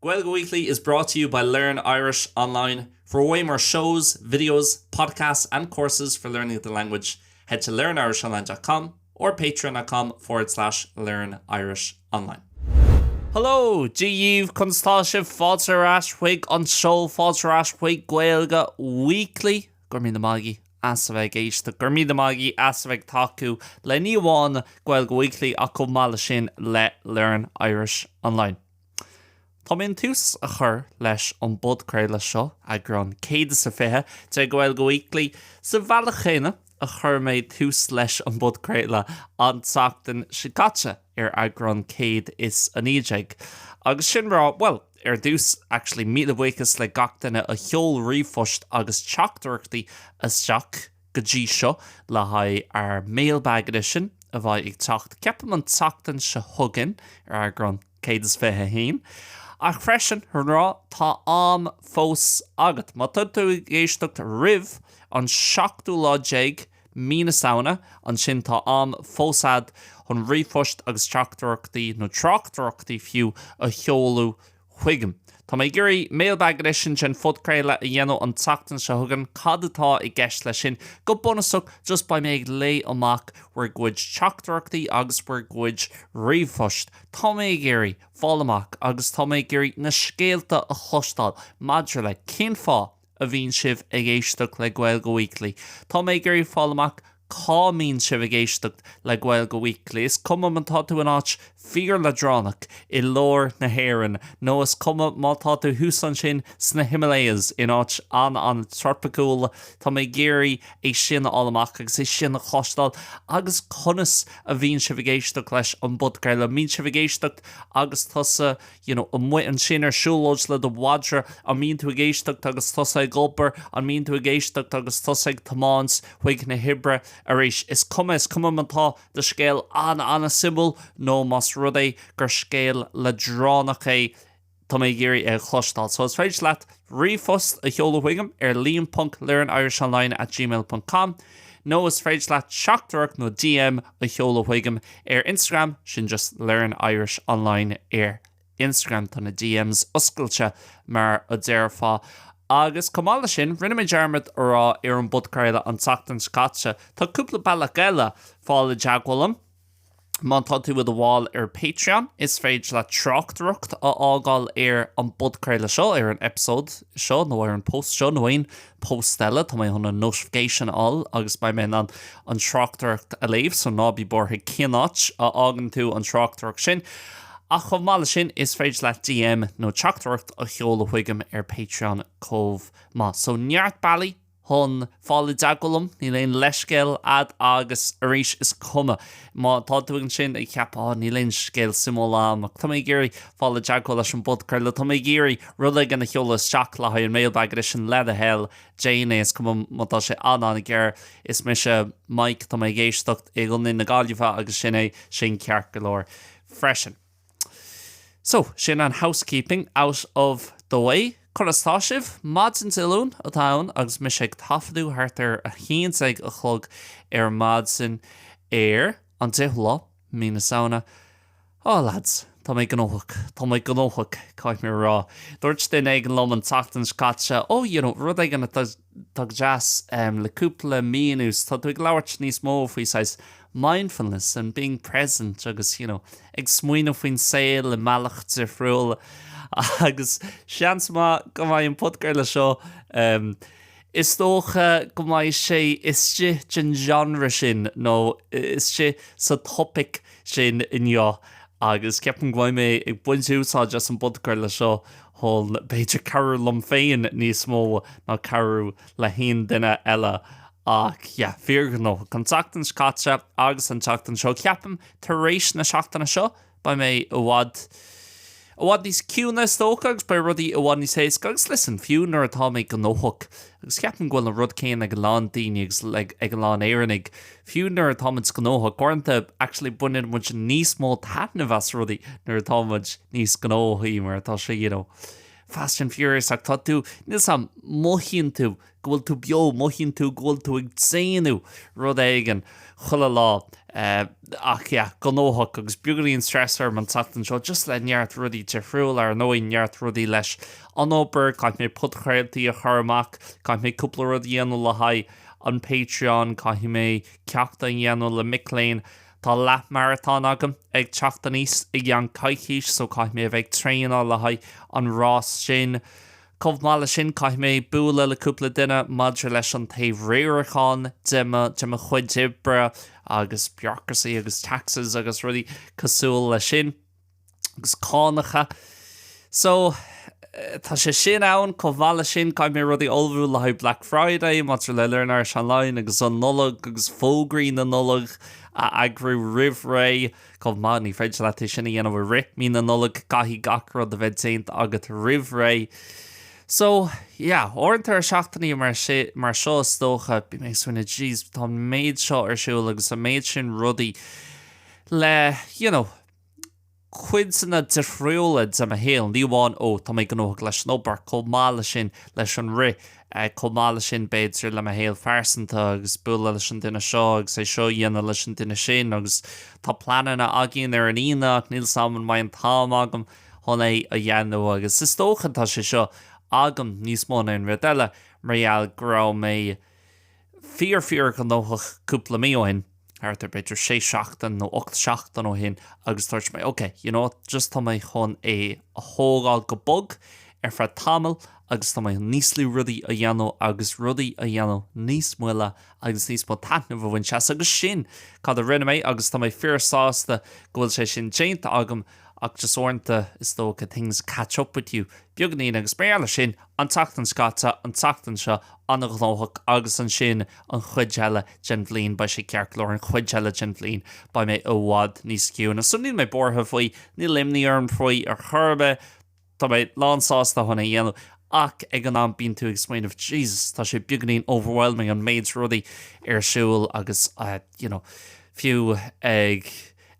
Gaeilge Weekly is brought to you by Learn Irish Online. For way more shows, videos, podcasts and courses for learning the language, head to learnirishonline.com or patreon.com forward slash learn Irish online. Hello, Dia dhaoibh, conas tá sibh? Fáilte ar ais chuig an seó, fáilte ar ais chuig Gaeilge Weekly. Go raibh míle maith agaibh as a bheith ag éisteacht, go raibh míle maith agaibh as a bheith ag tacú le ní amháin Gaeilge Weekly ach chomh maith leis sin le Learn Irish Online. Tá mé chun tús a chur leis an bpodchraoladh seo, eagrán 120 de Gaeilge Weekly, sa bhealach chéanna a chuir mé tús leis an bpodchraoladh an tseachtain seo caite ar eagrán 119. Agus sin rá, bhuel, ar dtús, actually, míle buíochas le gach duine a sheol ríomhphost agus teachtaireachtaí isteach go dtí seo le haghaidh ár Mailbag Edition a bheidh ag teacht, ceapaim an tseachtain seo chugainn, ar eagrán 121. Ach freisin, chun rá, tá am fós agat. Má tá tú ag éisteacht roimh an seachtú lá déag mí na Samhna, ansin tá am fós a'd chun ríomhphost agus teachtaireachtaí, nó tráchtaireachtaí fiú, a sheoladh chuigam. Tá mé ag iarraidh Mailbag Edition den phodchraoladh a dhéanamh an tseachtain seo chugainn. Cad atá i gceist leis sin? Go bunúsach, just beidh mé ag léamh amach bhur gcuid teachtaireachtaí agus bhur gcuid ríomhphost. Tá mé ag iarraidh fáil amach agus tá mé ag iarraidh na scéalta a chloisteáil maidir le cén fáth a bhíonn sibh ag éisteacht le Gaeilge Weekly. Tá mé ag iarraidh fáil amach cá mbíonn sibh ag éisteacht le Gaeilge Weekly. Is cuma má tá tú in áit fíorleadránach i lár na hÉireann nó is cuma má tá tú thuas ansin sna Himalayas in áit an-an-trópaiceúil, tá mé ag iarraidh é sin a fháil amach agus é sin a chloisteáil. Agus conas a bhíonn sibh ag éisteacht leis an bpodchraoladh? An mbíonn sibh ag éisteacht agus tusa you know, amuigh ansin ar siúlóid le do mhadra, an mbíonn tú ag éisteacht agus tusa ag obair, an mbíonn tú ag éisteacht agus tusa ag tiomáint chuig na hoibre arís. Is cuma, is cuma má tá do scéal an-an-suimiúil nó más rud é gur scéal leadránach é, tá mé ag iarraidh é a chloisteáil. So is féidir leat ríomhphost a sheoladh chuigam ar liam.learnirishonline at gmail ponc com nó is féidir leat teachtaireacht nó DM a sheoladh chuigam ar Instagram, sin just Learn Irish Online ar Instagram, tá na DMs oscailte mar a déarfá. Agus chomh maith leis sin, rinne mé dearmad a rá ar an bpodchraoladh an tseachtain seo caite, tá cúpla bealach eile fáil i dteagmháil liom. Má tá tú i do bhall ar Patreon, is féidir leat tráchtaireacht a fhágáil ar an bpodchraoladh seo, ar an episode seo nó ar an post seo nó aon post eile. Tá mé chun an notification a fháil agus beidh mé in ann an tráchtaireacht a léamh, so ná bí buartha cén áit a fhágann tú an tráchtaireacht sin. Ach chomh maith leis sin, is féidir leat DM nó teachtaireacht a sheoladh chuigam ar Patreon chomh maith. So neart bealaí! chun fáil i dteagmháil liom, níl aon leithscéal a'd agus arís is cuma má tá tú ansin ag ceapadh oh níl aon scéal suimiúil a'm ach tá mé ag iarraidh fáil i dteagmháil leis an bpodchraoladh, tá mé ag iarraidh rud éigin a sheoladh isteach le haghaidh an Mailbag Edition le do thoil, déan é, is cuma má tá sé an-an-ghearr, is mise Mike, tá mé ag éisteacht i gContae na Gaillimhe agus sin é, sin ceart go leor freisin. So, sin an housekeeping out of the way. Conas tá sibh? Maidin Dé Luain atá ann agus mise ag taifeadadh thart ar 11 a chlog ar maidin ar an 10ú lá, mí na Samhna. Oh lads, tá mé gnóthach, tá mé gnóthach, caithfidh mé a rá. Dúirt duine éigin liom an tseachtain seo caite, oh you know, rud éigin atá go deas le cúpla mí anuas, tá tú ag labhairt níos mó faoi saghas mindfulness and being present agus you know ag smaoineamh faoin saol i mbealach difriúil agus seans maith go mbeidh an podchraoladh seo um, is dócha go mbeidh sé istigh den genre sin nó istigh sa topaic sin inniu agus ceapaim go mbeidh mé ag baint úsáid as an bpodchraoladh seo chun b'fhéidir cabhrú liom féin níos mó ná cabhrú le haon duine eile Ach yeah, fíorghnóthach. An tseachtain seo caite agus an tseachtain seo, ceapaim, tar éis na seachtaine seo, beidh mé i bhfad, i bhfad níos ciúine is dócha agus beidh rudaí i bhfad níos éasca. Agus listen, fiú nuair atá mé gnóthach, agus ceapaim go bhfuil an rud céanna ag a lán daoine agus ag a lán Éireannaigh, fiú nuair atá muid gnóthach, uaireanta actually baineann muid níos mó taitneamh as rudaí nuair atá muid níos gnóthaí mar atá sé, you know, fast and furious ach tá tú, níl 's a'm, mothaíonn tú go bhfuil tú beo, mothaíonn tú go bhfuil tú ag déanamh rud éigin chuile lá. Ach yeah, gnóthach agus beagáinín stress orm an tseachtain seo just le neart rudaí difriúil, ar ndóigh, neart rudaí leis an obair, caithfidh mé podchraoltaí a chur amach, caithfidh mé cúpla rud a dhéanamh le haghaidh an Patreon, caithfidh mé ceacht a dhéanamh le mic léinn. Tá leathmharatón agam ag teacht aníos i gceann coicís so caithfidh mé a bheith ag traenáil le haghaidh an rás sin. Chomh maith leis sin caithfidh mé bualadh le cúpla duine maidir leis an taobh riaracháin de mo de mo chuid oibre agus bureaucracy agus taxes agus rudaí cosúil leis sin agus cánacha. So tá sé sin ann, chomh maith leis sin caithfidh mé rudaí a ullmhú le haghaidh Black Friday maidir le Learn Irish Online agus an Nollaig agus fógraí na Nollag a eagrú roimh ré. Chomh maith, ní féidir leat é sin a dhéanamh i rith mí na Nollag, caithfidh gach rud a bheith déanta agat roimh ré. So, yeah, uaireanta ar seachtainí mar mar seo is dócha, bím ag smaoineamh, jeez, tá an méid seo ar siúl agus an méid sin rudaí le, you know, cuideanna difriúla de mo shaol, ní amháin, ó, tá mé gnóthach leis an obair, chomh maith leis sin, leis an rith, chomh maith leis sin, b'fhéidir, le mo shaol phearsanta agus bualadh leis an duine seo agus é seo a dhéanamh leis an duine sin agus tá pleananna againn ar an Aoine ach níl 's a'm an mbeidh an t-am agam chun é a dhéanamh agus is dócha tá sé seo agam níos mó ná aon rud eile mar gheall go raibh mé fíor fíor ghnóthach cúpla mí ó shin, thart ar b'fhéidir sé seachtain nó 8 seachtain ó shin agus dúirt mé ok, you know what, just tá mé chun é a thógáil go bog ar feadh tamaill agus tá mé chun níos lú rudaí a dhéanamh agus rudaí a dhéanamh níos moille agus níos mó taitneamh a bhaint as agus sin cad a rinne mé agus tá mé fíor sásta go bhfuil sé sin déanta agam ach just uaireanta is dócha things catch up with you beagainín agus mar gheall ar sin an tseachtain seo caite, an tseachtain seo, an-ghnóthach agus ansin an chuid eile den bhliain beidh sé ceart go leor, an chuid eile den bhliain beidh mé i bhfad níos ciúine. So níl mé buartha faoi, níl imní orm faoi ar chor ar bith, tá mé lán sásta chun é a dhéanamh ach ag an am bíonn tú ag smaoineamh Jesus tá sé beagainín overwhelming an méid rudaí ar siúl agus you know fiú ag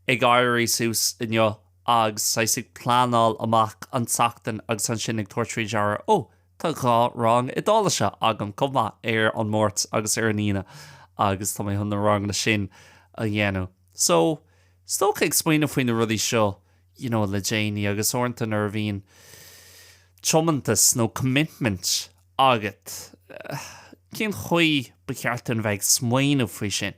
ag éirí suas inniu agus saghas ag pleanáil amach an tseachtain agus ansin ag tabhairt faoi deara, ó, tá 2 rang Iodáilise agam chomh maith ar an Máirt agus ar an Aoine agus tá mé chun na ranganna sin a dhéanamh. So, is dócha ag smaoineamh faoi na rudaí seo, you know, le déanaí agus uaireanta nuair a bhíonn tiomantas nó commitment agat, cén chaoi ba cheart dúinn a bheith ag smaoineamh faoi sin?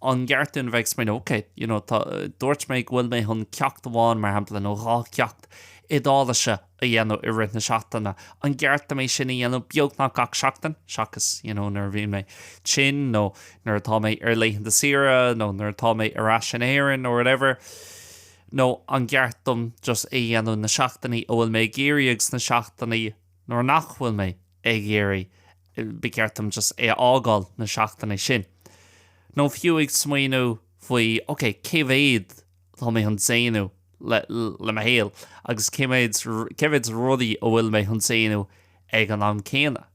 An gceart dúinn a bheith ag smaoineamh, ok, you know, tá, dúirt mé go bhfuil mé chun ceacht amháin, mar shampla, nó 2 cheacht Iodáilise a dhéanamh i rith na seachtaine, an gceart dom é sin a dhéanamh beagnach gach seachtain, seachas, you know, nuair a bhíonn mé tinn nó nuair atá mé ar laethanta saoire nó nuair atá mé ar ais in Éirinn nó whatever, nó an gceart dom just é a dhéanamh na seachtainí a bhfuil mé ag iarraidh agus na seachtainí nuair nach bhfuil mé ag iarraidh, ba cheart dom just é a fhágáil na seachtainí sin. Nó fiú ag smaoineamh faoi, ok, cé mhéad atá mé chun déanamh le, le mo shaol agus cé mhéad, cé mhéad rudaí a bhfuil mé chun déanamh ag an am céanna.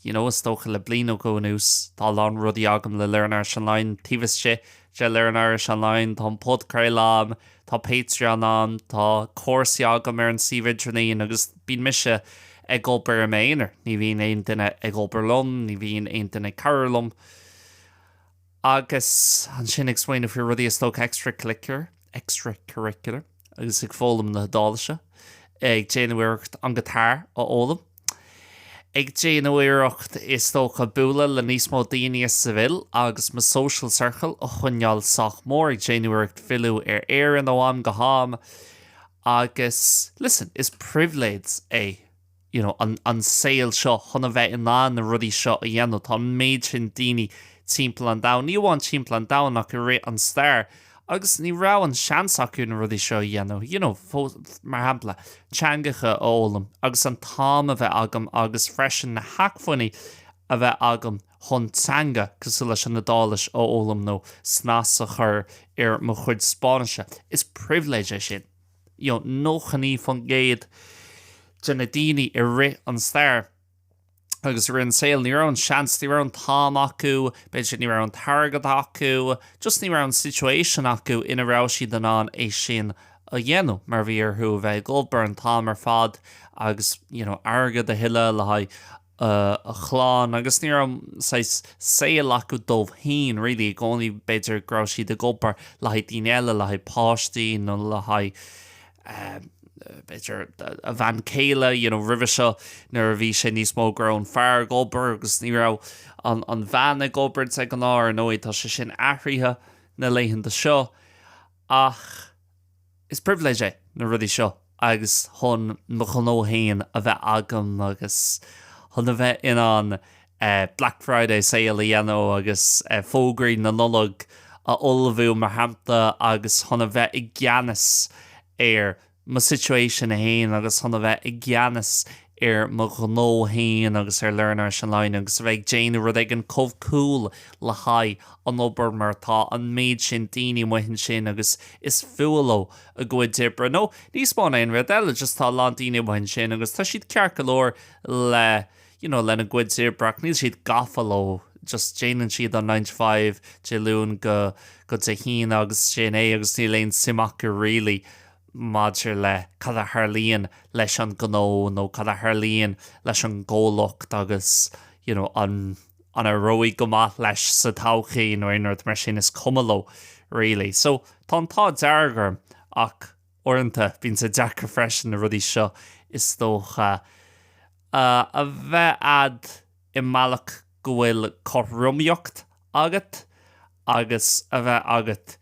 You know, is dócha le bliain nó dhó anuas, tá a lán rudaí agam le Learn Irish Online, taobh istigh de Learn Irish Online, tá an podchraoladh a'm, Tá Patreon ann, tá cúrsaí agam ar an suíomh idirlín agus bíonn mise ag obair i m'aonar, ní bhíonn aon duine ag obair liom, ní bhíonn aon duine ag cabhrú liom. Agus ansin ag smaoineamh faoi rudaí is dócha extracurricular, extracurricular, agus ag foghlaim na hIodáilise, ag déanamh iarracht an guitar a fhoghlaim. Ag déanamh iarracht is dócha bualadh le níos mó daoine i Seville agus mo social circle a choinneáil sách mór, ag déanamh iarracht filleadh ar Éirinn ó am go ham agus listen, is pribhléid é you know an an saol seo chun a bheith in ann na rudaí seo a dhéanamh. Tá an méid sin daoine timpeall an domhain, ní amháin timpeall an domhain ach i rith an stair, Agus ní raibh an seans acu na rudaí seo a dhéanamh, you know, mar shampla, teangacha a fhoghlaim agus an t-am a bheith agam agus freisin na hacmhainní a bheith agam chun teanga cosúil leis an Iodáilis a fhoghlaim nó snas a chur ar mo chuid Spáinnise. Is pribhléid é sin. You know, 99% de na daoine i rith an stair, agus i rith an saol, ní raibh an seans, ní raibh an t-am acu, b'fhéidir ní raibh an t-airgead acu, just ní raibh an situation acu ina raibh siad in ann é sin a dhéanamh mar bhí orthu a bheith ag obair an t-am ar fad agus you know airgead a thuilleadh le haghaidh. a chlann agus ní raibh saghas saol acu dóibh féin really, i gcónaí b'fhéidir go raibh siad ag obair le haghaidh daoine eile, le haghaidh páistí nó le haghaidh b'fhéidir a bhean chéile you know roimhe seo nuair a bhí sé níos mó go raibh an fear ag obair agus ní raibh an an bhean ag obair de ghnáth ar ndóigh tá sé sin athraithe na laethanta seo ach is pribhléid é na rudaí seo agus chun mo ghnó féin a bheith agam agus chun a bheith in ann Black Friday sale a dhéanamh agus fógraí na Nollag a ullmhú mar shampla agus chun a bheith i gceannas ar mo situation féin agus chun a bheith i gceannas ar mo ghnó féin agus ar Learn Irish Online agus a bheith ag déanamh rud éigin chomh cool le haghaidh an obair mar tá an méid sin daoine amuigh ansin agus is fuath leo a gcuid oibre nó níos mó ná aon rud eile just tá a lán daoine amuigh ansin agus tá siad ceart go leor le you know lena gcuid oibre ach níl siad gafa leo just déanann siad an 9 to 5 Dé Luain go go Dé hAoine agus sin é agus níl aon suim acu really maidir le cad a tharlaíonn leis an gnó nó cad a tharlaíonn leis an gcomhlacht agus you know an an éireoidh go maith leis sa todhchaí nó aon rud mar sin is cuma leo really. So tá an t-ádh dearg orm ach uaireanta bíonn sé deacair freisin na rudaí seo is dócha a bheith a'd i mbealach go bhfuil cothromaíocht agat agus a bheith agat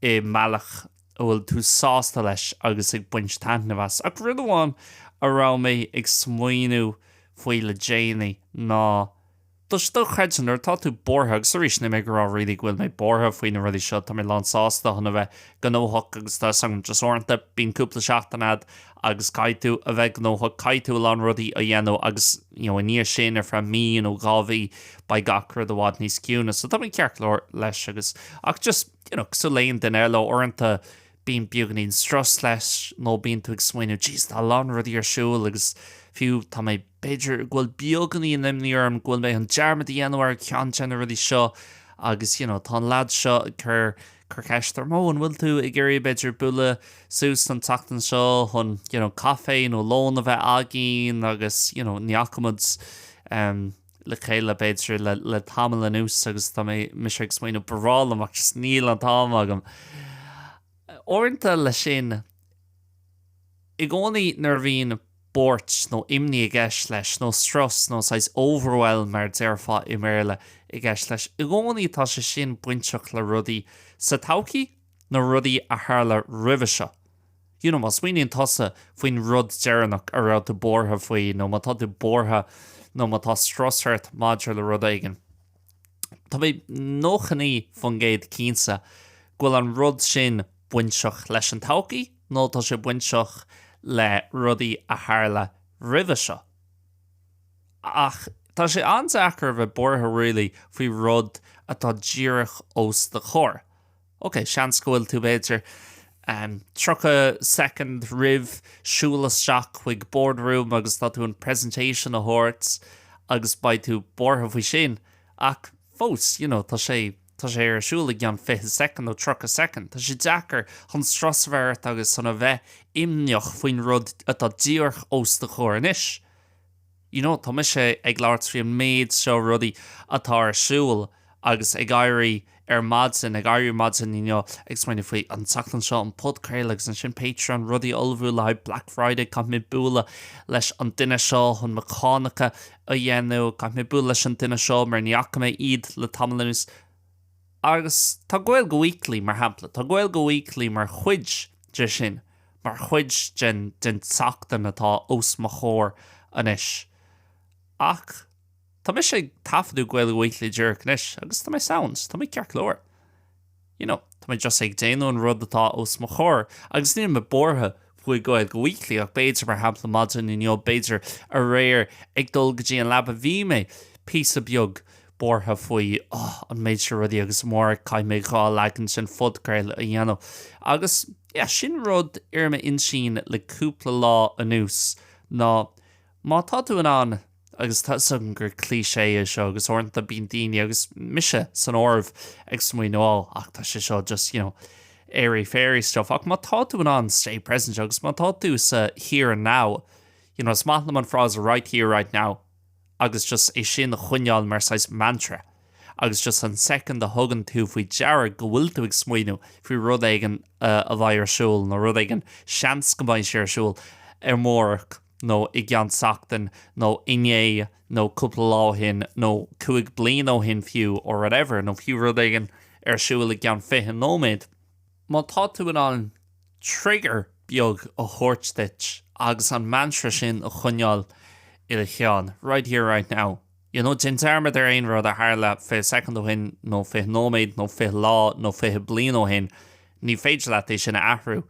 i mbealach a bhfuil tú sásta leis agus ag baint taitneamh as. Ach rud amháin a raibh mé ag smaoineamh faoi le déanaí ná Tá sé dochreidte nuair atá tú buartha, agus arís níl mé ag rá really go bhfuil mé buartha faoi na rudaí seo, tá mé lán sásta chun a bheith gnóthach agus tá 'fhios agam just uaireanta bíonn cúpla seachtain a'd agus caithfidh tú a bheith gnóthach, caithfidh tú a lán rudaí a dhéanamh agus you know i ndiaidh sin ar feadh mí nó 2 mhí beidh gach rud i bhfad níos ciúine. So tá mé ceart go leor leis agus ach just you know cosúil le aon duine eile uaireanta bíonn beagáinín strus leis nó bíonn tú ag smaoineamh jeez tá a lán rudaí ar siúl agus fiú tá mé b'fhéidir go bhfuil beagáinín imní orm go bhfuil mé chun dearmad a dhéanamh ar cheann de na rudaí seo agus you know tá an leaid seo ag cur cur ceist orm ó an bhfuil tú ag iarraidh b'fhéidir bualadh suas an tseachtain seo chun you know caife nó lón a bheith againn agus you know ní fhaca muid um, le chéile b'fhéidir le, le tamall anuas agus tá mé mise ag smaoineamh ba bhreá liom ach just níl an t-am agam. Uaireanta leis sin i gcónaí nuair a bhíonn buairt nó imní i gceist leis, nó strus nó saghas overwhelm mar a déarfá i mBéarla i gceist leis. I gcónaí tá sé sin bainteach le rudaí sa todhchaí nó rudaí a tharla roimhe seo. You know, má smaoiníonn tusa faoin rud deireanach a raibh tú buartha faoi nó má tá tú buartha nó má tá strus ort maidir le rud éigin, tá mé 99% cinnte go bhfuil an rud sin bainteach leis an todhchaí nó tá sé bainteach le rudaí a tharla roimhe seo. Ach tá sé an-deacair a bheith buartha really faoi rud atá díreach os do chomhair. Ok, seans go bhfuil tú b'fhéidir 30 soicind roimh siúl isteach chuig boardroom agus tá tú an presentation a thabhairt agus beidh tú buartha faoi sin ach fós, you know, tá sé Tá sé ar siúl i gceann 20 soicind nó 30 soicind. Tá sé deacair chun strus a bheith ort agus chun a bheith imníoch faoin rud atá díreach os do chomhair anois. You know, tá mise ag labhairt faoi an méid seo rudaí atá ar siúl agus ag éirí ar maidin, ag éirí ar maidin inniu ag smaoineamh faoi an tseachtain seo, an podchraoladh agus ansin Patreon, rudaí a ullmhú le haghaidh Black Friday, caithfidh mé bualadh leis an duine seo chun mo chánacha a dhéanamh, caithfidh mé bualadh leis an duine seo mar ní fhaca mé iad le tamall anuas. Agus tá Gaeilge Weekly, mar shampla, tá Gaeilge Weekly mar chuid de sin, mar chuid den den tseachtain atá os mo chomhair anois. Ach tá mise ag taifeadadh Gaeilge Weekly díreach anois agus tá mé sound, tá mé ceart go leor. You know, tá mé just ag déanamh an rud atá os mo chomhair agus níl mé buartha faoi Gaeilge Weekly ach b'fhéidir, mar shampla, maidin inniu, b'fhéidir aréir ag dul go dtí an leaba bhí mé píosa beag buartha faoi oh, an méid seo rudaí agus amárach caithfidh mé 2 leagan den phodchraoladh a dhéanamh. Agus yeah, sin rud ar m'intinn le cúpla lá anuas ná má tá tú in ann Agus tá 'fhios agam gur cliché é seo agus uaireanta bíonn daoine, agus mise san áireamh, ag smaoineamh oh ach tá sé seo just, you know, airy fairy stuff. Ach má tá tú in ann stay present agus má tá tú sa here and now, you know, is maith liom an frása right here, right now. Agus just é sin a choinneáil mar saghas mantra. Agus just an soicind a thugann tú faoi deara go bhfuil tú ag smaoineamh faoi rud éigin a bheidh ar siúl nó rud éigin seans go mbeidh sé ar siúl ar amárach nó i gceann seachtain nó inné nó cúpla lá ó shin nó 5 bliana ó shin fiú or whatever nó fiú rud éigin ar siúl i gceann 20 nóiméad. Má tá tú in ann trigger beag a thabhairt duit agus an mantra sin a choinneáil i do cheann, right here, right now. You know, déan dearmad ar aon rud a tharla 20 soicind ó shin nó 20 nóiméad nó 20 lá nó 20 bliain ó shin, ní féidir leat é sin a athrú.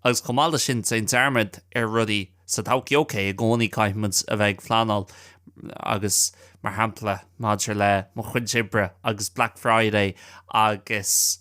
Agus chomh maith leis sin, déan dearmad ar rudaí sa todhchaí. Ok, i gcónaí caithfidh muid a bheith ag pleanáil agus, mar shampla, maidir le mo chuid oibre agus Black Friday agus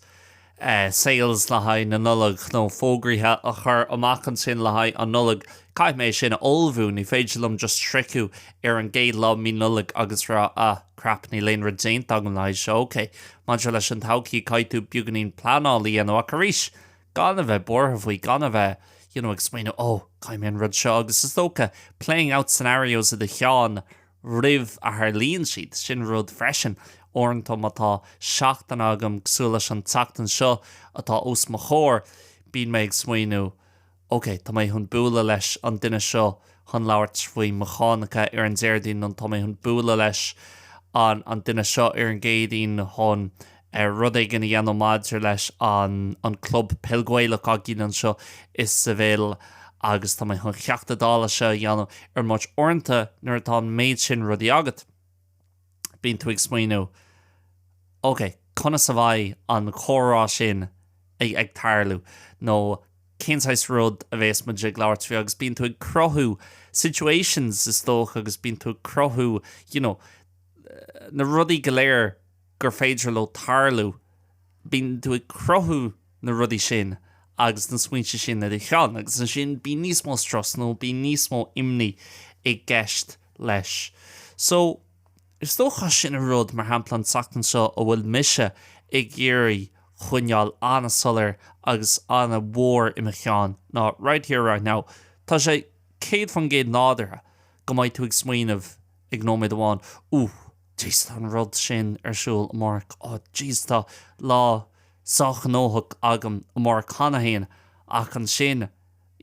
sales le haghaidh na Nollag nó fógraithe a chur amach ansin le haghaidh an Nollaig, caithfidh mé é sin a ullmhú, ní féidir liom just sroicheadh ar an gcéad lá mí Nollag agus rá ah crap níl aon rud déanta agam le haghaidh seo. Ok, maidir leis an todhchaí caithfidh tú beagáinín pleanáil a dhéanamh ach arís, gan a bheith buartha faoi, gan a bheith you know ag smaoineamh oh caithfidh mé an rud seo agus is dócha playing out scenarios i do cheann roimh a tharlaíonn siad, sin rud freisin. Uaireanta má tá seachtain agam cosúil leis an tseachtain seo atá os mo chomhair, bíonn mé ag smaoineamh ok, tá mé chun bualadh leis an duine seo chun labhairt faoi mo chánacha ar an Déardaoin nó tá mé chun bualadh leis an an duine seo ar an gCéadaoin chun rud éigin a dhéanamh maidir leis an an club peil Gaelach againn anseo i Seville agus tá mé chun ceacht Iodáilise a dhéanamh ar an Máirt. Uaireanta nuair atá an méid sin rudaí agat, bíonn tú ag smaoineamh ok, conas a bheidh an comhrá sin ag tarlú nó cén saghas rud a bhéas muid ag labhairt faoi agus bíonn tú ag cruthú situations is dócha agus bíonn tú ag cruthú you know na rudaí go léir gur féidir leo tarlú, bíonn tú ag cruthú na rudaí sin agus na smaointe sin i do cheann agus ansin bíonn níos mó strus nó bíonn níos mó imní i gceist leis. So, is dócha sin an rud, mar shampla an tseachtain seo a bhfuil mise ag iarraidh choinneáil an-soiléir agus an-mhór i mo cheann ná right here right now. Tá sé 100% nádúrtha go mbeidh tú ag smaoineamh ag nóiméad amháin, ooh, jeez tá an rud sin ar siúl amárach, oh jeez tá lá sách gnóthach agam amárach cheana féin ach ansin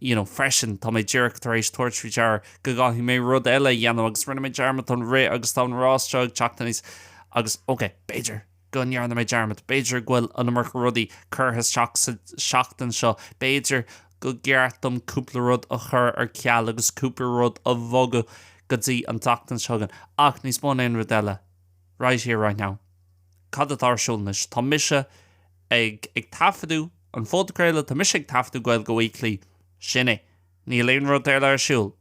you know freisin tá mé díreach tar éis tabhairt faoi deara go gcaithfidh mé rud eile a dhéanamh agus rinne mé dearmad an rith agus tá an rás seo ag teacht aníos agus ok b'fhéidir go ndearna mé dearmad, b'fhéidir go bhfuil an iomarca rudaí curtha isteach sa seachtain seo, b'fhéidir go gceart dom cúpla rud a chur ar ceal agus cúpla rud a bhogadh go dtí an tseachtain seo chugainn. Ach níos mó ná aon rud eile, right here, right now, cad atá ar siúl anois? Tá mise ag ag taifeadadh an phodchraoladh, tá mise ag taifeadadh Gaeilge Weekly, sin é. Níl aon rud eile ar siúl.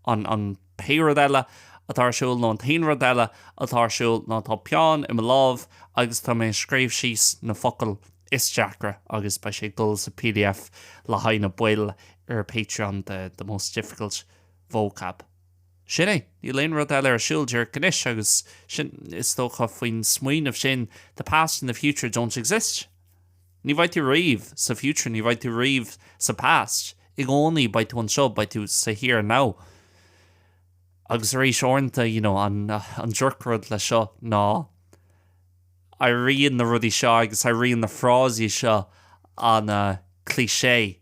An an pé rud eile atá ar siúl nó an t-aon rud eile atá ar siúl ná tá peann i mo lámh agus tá mé ag scríobh síos na focail is deacra agus beidh sé ag dul sa pdf le haghaidh na baill ar Patreon the the most difficult vocab. Sin é, níl aon rud eile ar siúl díreach anois agus sin is dócha faoin smaoineamh sin the past and the future don't exist. Ní bheidh tú riamh sa future, ní bheidh tú riamh sa past. I gcónaí beidh tú anseo, beidh tú sa here and now. Agus arís uaireanta, you know, an, an drochrud le seo ná éiríonn na rudaí seo agus éiríonn na frásaí seo an-cliché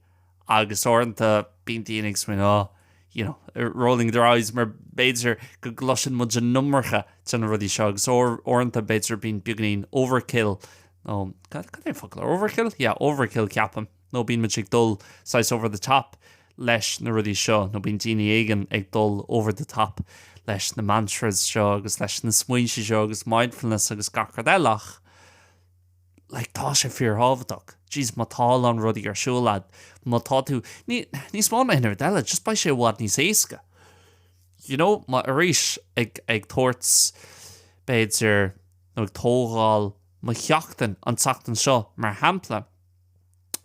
agus uaireanta bíonn daoine ag smaoineamh, oh, you know, rolling their eyes mar b'fhéidir go gcloiseann muid an iomarca de na rudaí seo agus uaireanta b'fhéidir bíonn beagáinín overkill nó cad é an focal overkill? Yeah, overkill ceapaim nó bíonn muid ag dul saghas over the top leis na rudaí seo nó bíonn daoine éigin ag dul over the top leis na mantras seo agus leis na smaointe seo agus mindfulness agus gach rud eile ach like tá sé fíorthábhachtach. Jeez, má tá a lán rudaí ar siúl a'd, má tá tú, ní, níos mó ná aon rud eile, just beidh sé i bhfad níos éasca. You know, má arís ag, ag tabhairt, b'fhéidir, nó ag tógáil mo sheachtain, an tseachtain seo, mar shampla.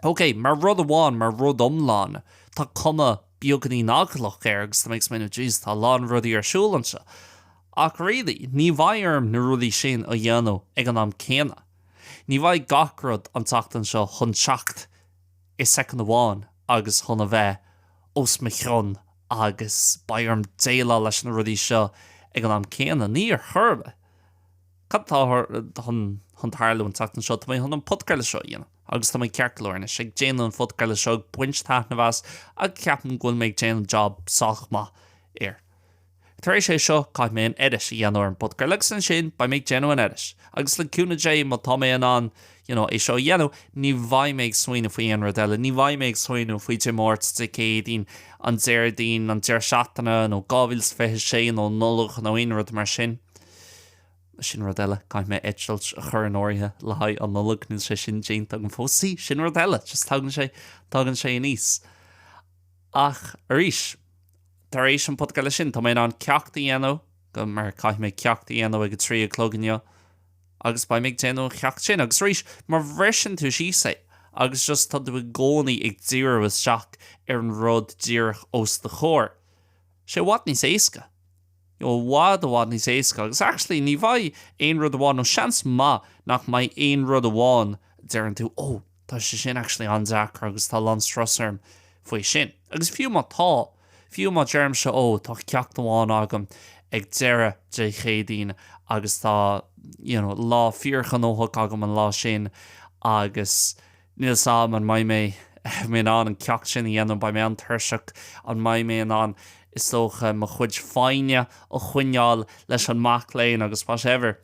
Ok, mar rud amháin, mar rud iomlán, tá cuma beagáinín eaglach air agus tá mé ag smaoineamh, jeez, tá a lán rudaí ar siúl anseo. Ach really, ní bheidh orm na rudaí sin a dhéanamh ag an am céanna. Ní bheidh gach rud an tseachtain seo chun teacht i soicind amháin agus chun a bheith os mo chionn agus beidh orm déileáil leis na rudaí seo. Ag an am céanna, ní ar chor ar bith. Cad atá chun tarlú an tseachtain seo? Tá mé chun an podchraoladh seo a dhéanamh agus tá mé ceart go leor anois ag déanamh an phodchraoladh seo, ag baint taitneamh as agus ceapaim go bhfuil mé ag déanamh job sách maith air. Tar éis é seo, caithfidh mé an edit a dhéanamh ar an bpodchraoladh agus ansin beidh mé ag déanamh an edit agus le cúnamh Dé má tá mé in ann you know, é seo a dhéanamh, ní bheidh mé ag smaoineamh faoi aon rud eile, ní bheidh mé ag smaoineamh faoi Dé Máirt, Dé Céadaoin, an Déardaoin, an deireadh seachtaine nó 2026 nó Nollaig nó aon rud mar sin. Sin rud eile, caithfidh mé eitilt a chur in áirithe le haghaidh an Nollaig, níl sé sin déanta agam fós. See, sin rud eile, just tagann sé, tagann sé aníos. Ach arís, tar éis an podchraoladh sin, tá mé in ann ceacht a dhéanamh, go mar caithfidh mé ceacht a dhéanamh ag a 3 a chlog inniu, agus beidh mé ag déanamh an cheacht sin. Agus arís, má bhriseann tú síos é, agus just tá tú i gcónaí ag díriú isteach ar an rud díreach os do chomhair, sé i bhfad níos éasca. I bhfad, i bhfad níos éasca agus actually ní bheidh aon rud amháin nó seans maith nach mbeidh aon rud amháin a deireann tú oh tá sé sin actually an-deacair agus tá a lán strus orm faoi sin. Agus fiú má tá, fiú má deirimse oh tá ceacht amháin agam ag deireadh Dé Céadaoin agus tá you know lá fíorghnóthach agam an lá sin agus Níl 'fhios a'm an mbeidh mé in ann an ceacht sin a dhéanamh, beidh mé an-tuirseach, an mbeidh mé in ann, is dócha, mo chuid foighne a choinneáil leis an mac léinn agus whatever.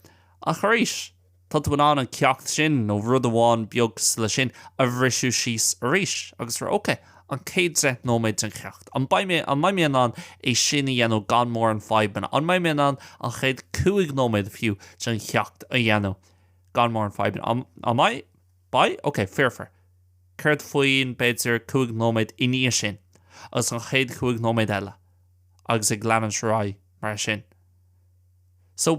Ach arís, tá tú in ann an ceacht sin, nó rud amháin beag cosúil leis sin, a bhriseadh síos arís agus rá, ok, an chéad 10 nóiméad den cheacht, an mbeidh mé, an mbeidh mé in ann é sin a dhéanamh gan mórán fadhbanna, an mbeidh mé in ann an chéad 5 nóiméad fiú den cheacht a dhéanamh gan mórán fadhbanna, an mbeidh? Beidh? Ok, foirfe. Céard faoin, b'fhéidir, 5 nóiméad i ndiaidh sin, agus an chéad chúig nóiméad eile, agus ag leanúint ar aghaidh mar sin. So,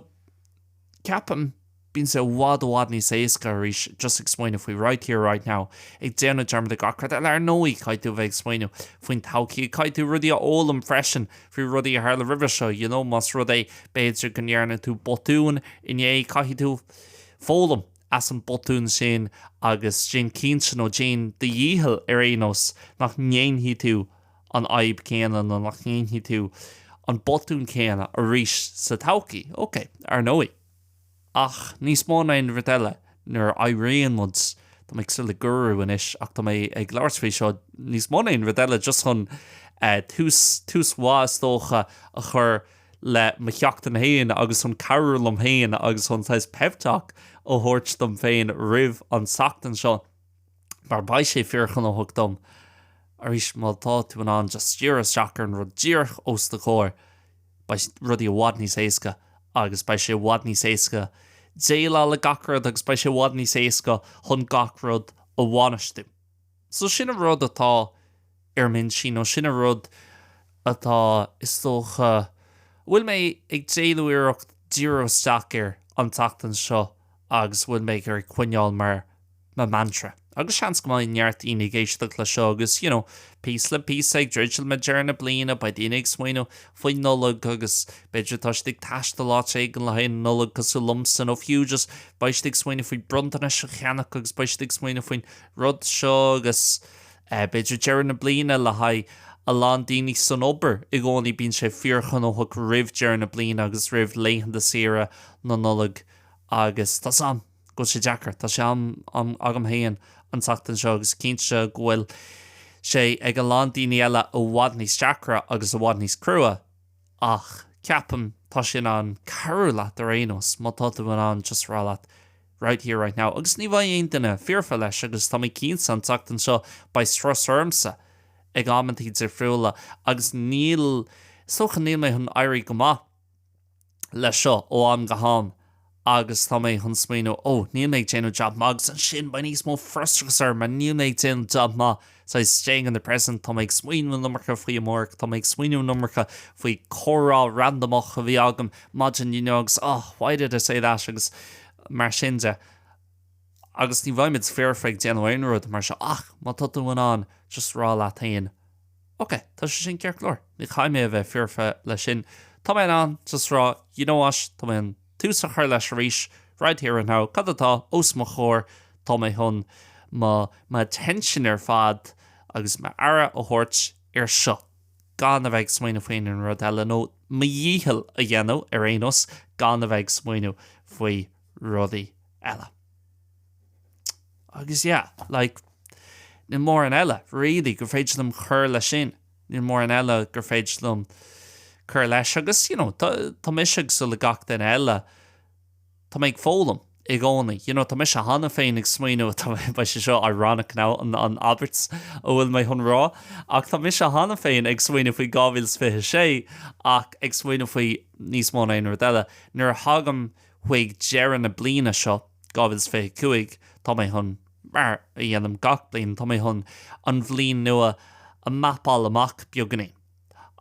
ceapaim, bíonn sé i bhfad, i bhfad níos éasca arís just ag smaoineamh faoi right here, right now, ag déanamh dearmad de gach rud eile. Ar ndóigh, caithfidh tú a bheith ag smaoineamh faoin todhchaí, caithfidh tú rudaí a fhoghlaim freisin faoi rudaí a tharla roimhe seo, you know, más rud é, b'fhéidir, go ndearna tú botún inné, caithfidh tú foghlaim. as an botún sin agus déan cinnte, nó déan do dhícheall ar aon nós, nach ndéanfaidh tú an fhadhb céanna nó nach ndéanfaidh tú an botún céanna arís sa todhchaí. Ok, ar ndóigh. Ach níos mó ná aon rud eile, nuair a éiríonn muid, tá mé cosúil le guru anois ach tá mé ag labhairt faoi seo níos mó ná aon rud eile just chun tús, tús mhaith is dócha a chur le mo sheachtain féin agus chun cabhrú liom féin agus chun saghas pep talk a thabhairt dom féin roimh an tseachtain seo mar beidh sé fíorghnóthach dom. Arís, má tá tú in ann just díriú isteach ar an rud díreach os do chomhair, beidh rudaí i bhfad níos éasca agus beidh sé i bhfad níos éasca déileáil le gach rud agus beidh sé i bhfad níos éasca chun gach rud a bhainistiú. So sin an rud atá ar m'intinn, nó sin an rud atá, is dócha, a bhfuil mé ag déanamh iarracht díriú isteach air an tseachtain seo agus a bhfuil mé ag iarraidh coinneáil mar mo mantra. Agus seans go mbeidh neart daoine ag éisteacht le seo agus, you know, píosa le píosa ag druidim le deireadh na bliana, beidh daoine ag smaoineamh faoin Nollaig agus b'fhéidir tá siad ag taisteal áit éigin le haghaidh an Nollaig cosúil liomsa nó fiú just beidh siad ag smaoineamh faoi bronntanais a cheannach agus beidh siad ag smaoineamh faoin rud seo agus B'fhéidir deireadh na bliana le haghaidh a lán daoine san obair i gcónaí bíonn sé fíorghnóthach roimh deireadh na bliana agus roimh laethanta saoire na Nollag agus tá 's a'm go bhfuil sé deacair, tá sé am agam féin an tseachtain seo agus cinnte go bhfuil sé ag a lán daoine eile i bhfad níos deacra agus i bhfad níos crua ach ceapaim tá sé in ann cabhrú leat ar aon nós má tá tú in ann just rá leat right here right now agus ní bheidh aon duine foirfe leis agus tá mé cinnte an tseachtain seo beidh strus ormsa ag amantaí difriúla agus níl is dócha níl mé chun éirí go maith leis seo ó am go ham agus tá mé chun smaoineamh oh níl mé ag déanamh jab maith agus ansin beidh níos mó frustrachas orm mar níl mé ag déanamh jab maith So staying in the present, tá mé ag smaoineamh an iomarca faoi amárach, tá mé ag smaoineamh an iomarca faoi comhrá randamach a bhí agam maidin inniu agus oh, why did I say that agus mar sin de. Agus ní bheimid foirfe ag déanamh aon rud mar seo ach má tá tú in ann just rá leat féin ok, tá sé sin ceart go leor, ní chaithfidh mé a bheith foirfe leis sin, tá mé in ann just rá you know what, tá mé chun tús a chur leis arís right here and now, cad atá os mo chomhair, tá mé chun mo mo attention ar fad agus m'aire a thabhairt ar seo. gan a bheith ag smaoineamh faoin aon rud eile, nó mo dhícheall a dhéanamh ar aon nós gan a bheith ag smaoineamh faoi rudaí eile. Agus yeah, like, níl mórán eile, really, gur féidir liom cur leis sin. Níl mórán eile gur féidir liom cur leis agus, you know, tá, tá mise cosúil le gach duine eile, tá mé ag foghlaim i gcónaí. You know, tá mise cheana féin ag smaoineamh, tá mé, beidh sé seo ironic now, an, an abairt a bhfuil mé chun rá, ach tá mise cheana féin ag smaoineamh faoi 2026 ach ag smaoineamh faoi níos mó ná aon rud eile. Nuair a thagaim chuig deireadh na bliana seo, 2025, tá mé chun, mar a dhéanaim gach bliain, tá mé chun an bhliain nua a mapáil amach beagáinín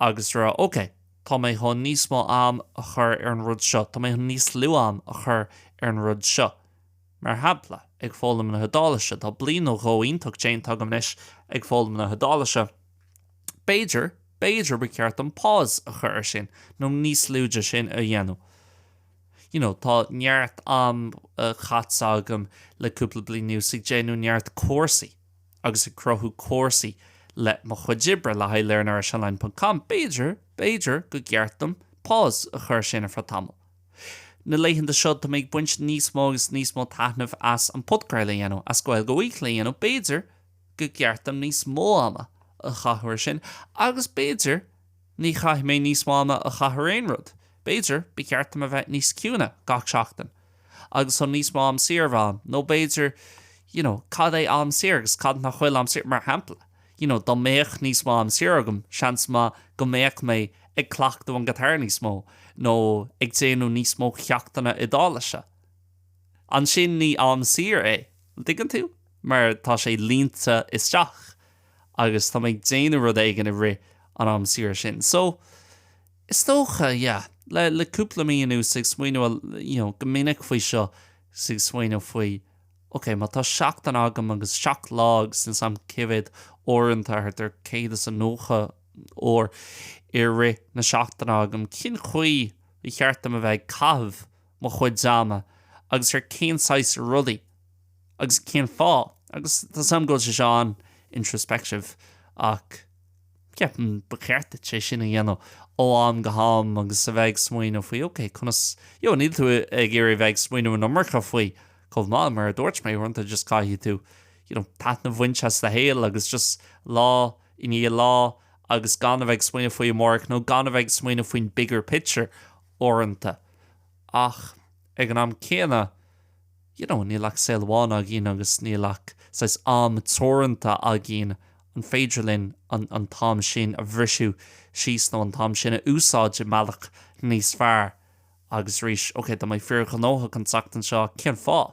agus rá, ok, tá mé chun níos mó am a chur ar an rud seo, tá mé chun níos lú am a chur ar an rud seo. Mar shampla, ag foghlaim na hIodáilise, tá bliain nó dhó iontach déanta agam anois ag foghlaim na hIodáilise. B'fhéidir, b'fhéidir ba cheart dom pause a chur ar sin nó níos lú de sin a dhéanamh. You know, tá neart am caite agam le cúpla bliain anuas ag déanamh neart cúrsaí agus ag cruthú cúrsaí le mo chuid oibre le haghaidh learnirishonline ponc com. B'fhéidir, b'fhéidir go gceart dom pause a chur sin ar feadh tamaill. Na laethanta seo tá mé ag baint níos mó agus níos mó taitneamh as an podchraoladh a dhéanamh, as Gaeilge Weekly a dhéanamh. B'fhéidir go gceart dom níos mó ama a chaitheamh ar sin agus b'fhéidir Ní chaithfidh mé níos mó ama a chaitheamh ar aon rud. B'fhéidir, ba cheart dom a bheith níos ciúine gach seachtain agus chun níos mó am saor a bheith agam. Nó b'fhéidir, you know, cad é am saor agus cad nach bhfuil am saor? Mar shampla, you know, dá mbeadh níos mó am saor agam, seans maith go mbeadh mé ag cleachtadh an guitar níos mó nó ag déanamh níos mó ceachtanna Iodáilise. Ansin ní am saor é, an dtuigeann tú? Mar tá sé líonta isteach. agus tá mé ag déanamh rud éigin i rith an am saor sin. So, is dócha, yeah, le, le cúpla mí anuas ag smaoineamh, you know, go minic faoi seo, is ag smaoineamh faoi, ok, má tá seachtain agam agus seacht lá agus níl 's a'm cé mhéad uaireanta, thart ar 190 uair i rith na seachtaine agam, cén chaoi ba cheart dom a bheith ag caitheamh mo chuid ama agus ar cén saghas rudaí Agus cén fáth? Agus tá 's a'm go bhfuil sé seo an-introspective ach ceapaim ba cheart duit é sin a dhéanamh ó am go ham agus a bheith ag smaoineamh faoi ok conas, you know, níl tú ag iarraidh a bheith ag smaoineamh an iomarca faoi chomh maith mar a dúirt mé uaireanta just caithfidh tú you know, taitneamh a bhaint as do shaol agus just lá i ndiaidh lá agus gan a bheith ag smaoineamh faoi amárach nó gan a bheith ag smaoineamh faoin bigger picture uaireanta ach ag an am céanna you know, níl ach saol amháin againn agus níl ach saghas am teoranta againn, an féidir linn an an t-am sin a bhriseadh síos nó an t-am sin a úsáid i mbealach níos fearr? Agus arís, ok, tá mé fíorghnóthach an tseachtain seo, cén fáth?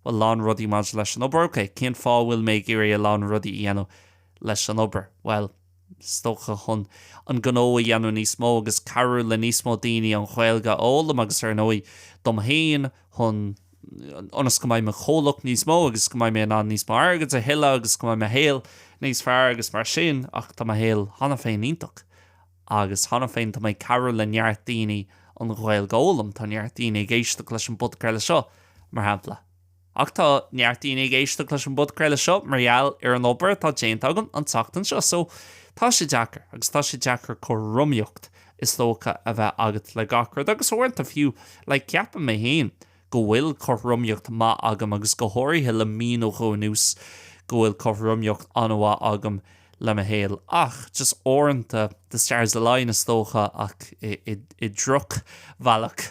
Bhuel, a lán rudaí maidir leis an obair, ok, cén fáth a bhfuil mé ag iarraidh a lán rudaí a dhéanamh leis an obair? Bhuel, is dócha chun an gnó a dhéanamh níos mó agus cabhrú le níos mó daoine an Ghaeilge a fhoghlaim agus ar ndóigh dom féin chun ionas go mbeidh mo chomhlacht níos mó agus go mbeidh mé in ann níos mó airgid a thuilleamh agus go mbeidh mo shaol níos fearr agus mar sin ach tá mo shaol cheana féin iontach agus cheana féin tá mé ag cabhrú le neart daoine an Ghaeilge a fhoghlaim, tá neart daoine ag éisteacht leis an bpodchraoladh seo mar shampla. Ach tá neart daoine ag éisteacht leis an bpodchraoladh seo mar gheall ar an obair atá déanta agam an tseachtain seo so tá sé deacair agus tá sé deacair cothromaíocht is dócha a bheith agat le gach rud agus uaireanta fiú like ceapaim mé féin go bhfuil cothromaíocht maith agam agus go háirithe le mí nó dhó anuas go bhfuil cothromaíocht an-mhaith agam le mo shaol ach just uaireanta the stars align is dócha ach i drochbhealach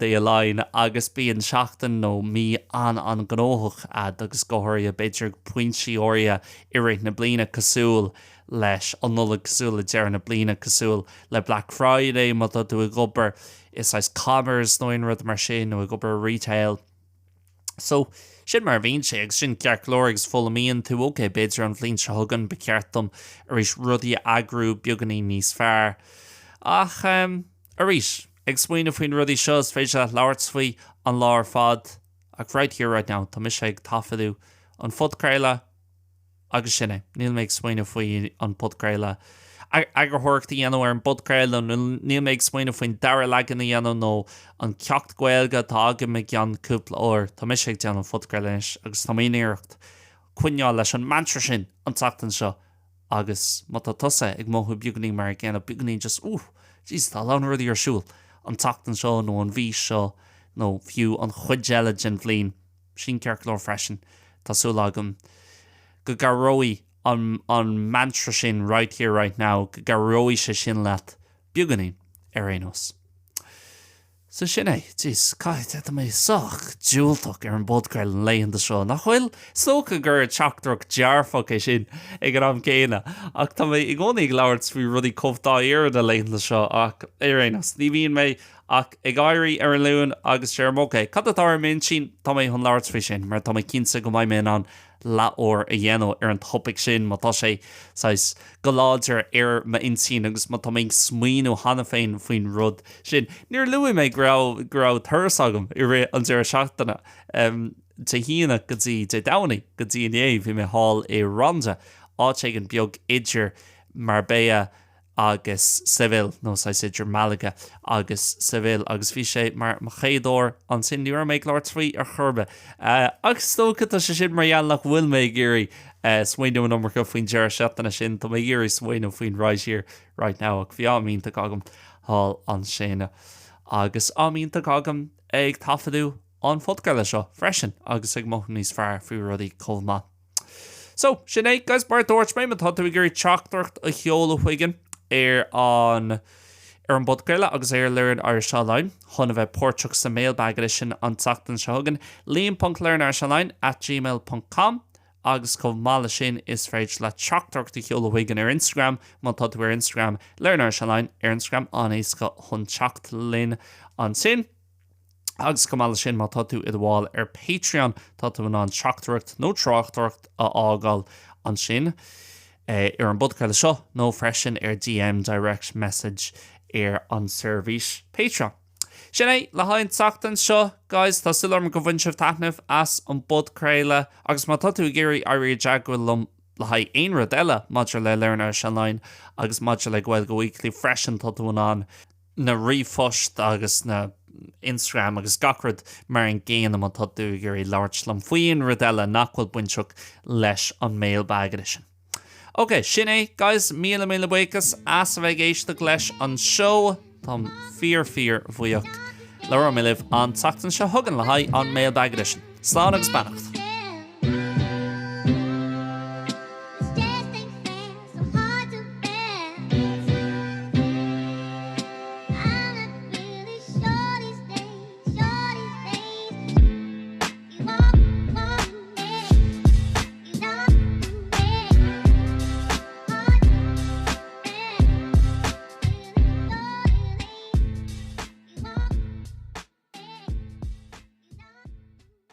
they align agus bíonn seachtain nó mí an-an-ghnóthach a'd agus go háirithe b'fhéidir ag pointí áirithe i rith na bliana cosúil leis an Nollaig cosúil le deireadh na bliana cosúil le Black Friday má tá tú ag obair i saghas commerce nó aon rud mar sin nó ag obair i retail. So, sin mar a bhíonn sé agus sin ceart go leor agus foghlaimíonn tú, ok, b'fhéidir an bhliain seo chugainn ba cheart dom arís rudaí a eagrú beagáinín níos fearr. Ach, em, arís, ag smaoineamh faoin rudaí seo is féidir leat labhairt faoi an lá ar fad ach right here right now tá mise ag taifeadadh an phodchraoladh, Agus sin é. Níl mé ag smaoineamh faoi an podchraoladh, eagarthóireacht a dhéanamh ar an bpodchraoladh nó níl mé ag smaoineamh faoin dara leagan a dhéanamh nó an ceacht Gaeilge atá agam i gceann cúpla uair. Tá mise ag déanamh an phodchraoladh anois agus tá mé in iarracht coinneáil leis an mantra sin an tseachtain seo. Agus má tá tusa ag mothú beagáinín mar an gcéanna, beagáinín just ooh, jeez, tá a lán rudaí ar siúl an tseachtain seo nó an mhí seo nó fiú an chuid eile den bhliain, sin ceart go leor freisin. Tá súil agam go gcabhróidh an an mantra sin right here, right now, go gcabhróidh sé sin leat beagáinín ar aon nós. So sin é. Jeez, caithfidh, tá mé sách diúltach ar an bpodchraoladh na laethanta seo, nach bhfuil? Is dócha gur teachtaireacht dearfach é sin ag an am céanna, ach tá mé i gcónaí ag labhairt faoi rudaí chomh dáiríre na laethanta seo ach ar aon nós, ní bhíonn mé ach ag éirí ar an Luan agus deirim ok, cad atá ar m'intinn? Tá mé chun labhairt faoi sin mar tá mé cinnte go mbeidh mé in ann leathuair a dhéanamh ar an topaic sin má tá sé saghas go láidir ar m'intinn agus má tá mé ag smaoineamh cheana féin faoin rud sin. Níor luaigh mé go raibh go raibh turas agam i rith an deireadh seachtaine. Dé hAoine go dtí Dé Domhnaigh go dtí inné bhí mé thall i Ronda, áit éigin beag idir Marbella agus Seville, nó saghas idir Malaga agus Seville, agus bhí sé mar mo chéad uair ansin, ní raibh mé ag labhairt faoi ar chor ar bith. Ach is dócha tá sé sin mar gheall nach bhfuil mé ag iarraidh smaoineamh an iomarca faoin deireadh seachtaine sin, tá mé ag iarraidh smaoineamh faoin right here, right now, ach bhí am iontach agam thall ansin. Agus am iontach agam ag taifeadadh an phodchraoladh seo freisin agus ag mothú níos fearr faoi rudaí chomh maith. So, sin é, guys, mar a dúirt mé, má tá tú ag iarraidh teachtaireacht a sheoladh chugainn ar an ar an bpodchraoladh agus ar Learn Irish Online chun a bheith páirteach sa Mailbag Edition an tseachtain seo chugainn, liam.learnirishonline at gmail ponc com agus chomh maith leis sin is féidir leat teachtaireacht a sheoladh chugainn ar Instagram má tá tú ar Instagram, Learn Irish Online ar Instagram, an-éasca chun teacht linn ansin. Agus chomh maith leis sin, má tá tú i do bhall ar Patreon, tá tú in ann teachtaireacht nó tráchtaireacht a fhágáil ansin ar an bpodchraoladh seo nó freisin ar DM, Direct Message, ar an seirbhís Patreon. Sin é le haghaidh an tseachtain seo, guys. Tá súil agam gur bhain sibh taitneamh as an bpodchraoladh agus má tá tú ag iarraidh éirí i dteagmháil liom le haghaidh aon rud eile maidir le Learn Irish Online agus maidir le Gaeilge Weekly freisin, tá tú in ann na ríomhphoist agus na Instagram agus gach rud mar an gcéanna má tá tú ag iarraidh labhairt liom faoi aon rud eile nach bhfuil bainteach leis an Mailbag Edition. Ok, sin é, guys, míle míle buíochas as a bheith ag éisteacht leis an seó. Táim fíor fíor bhuíoch. Labhróidh mé libh an tseachtain seo chugainn le haghaidh an Mailbag Edition. Slán agus beannacht.